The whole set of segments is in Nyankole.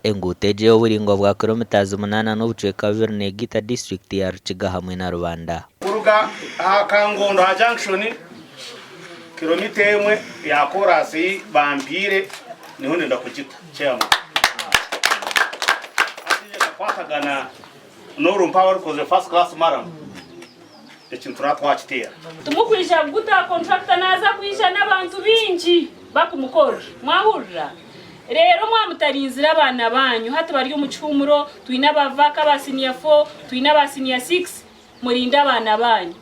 Enguuto egi ey'oburaingwa bwa kilometres 8.2 negaita disiturikiti ya Rukiga hamwe na Rubanda. Kuruga aha Kangondo aha junction kilomita emwe ya koraasi ei bampiire niho ndenda kugita chairman. Hati nkakwatagana n'orumpa abarukozire first class murram ekintu turaba twakiteera. Timukwija kuguta contractor naaza kwija n'abantu baingi bakumukorera. Mwahurira? Reero mwamutarinzire abaana baanyu hati bari omu kihuumuro, twine aba vac aba senior four, twine aba senior six, murinde abaana baanyu.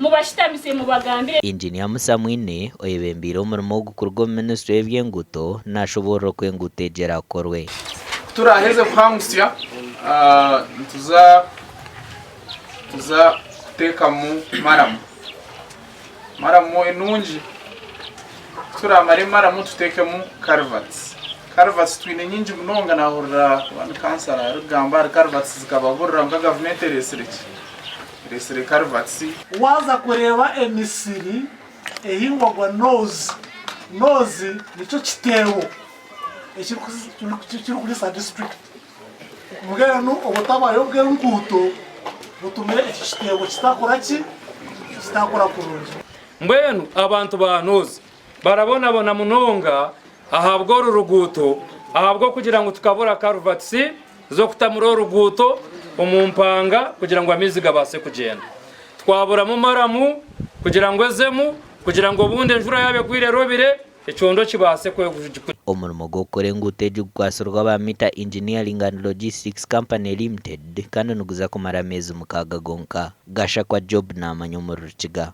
Mubashitamise mubagambire. Engineer Musa Mwine, oyebembeire omurimo ogu kuruga omu minisitule y'eby'enguuto, nashoboorora oku enguuto egi erakorwe. Ku turaaheze kuhangusya, nituza tuza kuteekamu maramu. Maramu enungi. Ku turaamara emaramu tuteekemu karivati. Karivati twine nyingi munonga naahurira wani kansara arikugamba ahari karivati zikababurira kwonka gavumenti ereetsire ki? Ereetsire karivati. Waaza kureeba emisiri ehingwagwa noozi, noozi nikyo kiteebo ekirikuriisa disiturikiti. Mbwenu obutabayo bw'enguuto butumire eki kiteebo kitakora ki? Kitakora kurungi. Mbwenu abantu ba Noozi barabonabona munonga ahabw'oru ruguuto ahabw'okugira ngu tukabura karuvatisi z'okutamura oruguuto omu mpanga kugira ngu amaizi gabaase kugyenda. Twaburamu maramu kugira ngu ezemu kugira ngu obundi enjura yaaba egwire erobire Ekyondo kibaase kwe. Omurimo gw'okukora enguuto egi gukwatsirwe aba Mita Engineering and Logistics Company Limited kandi niguza kumara ameezi mukaaga gonka. Gashakwa Job naamanya omuri Rukiga.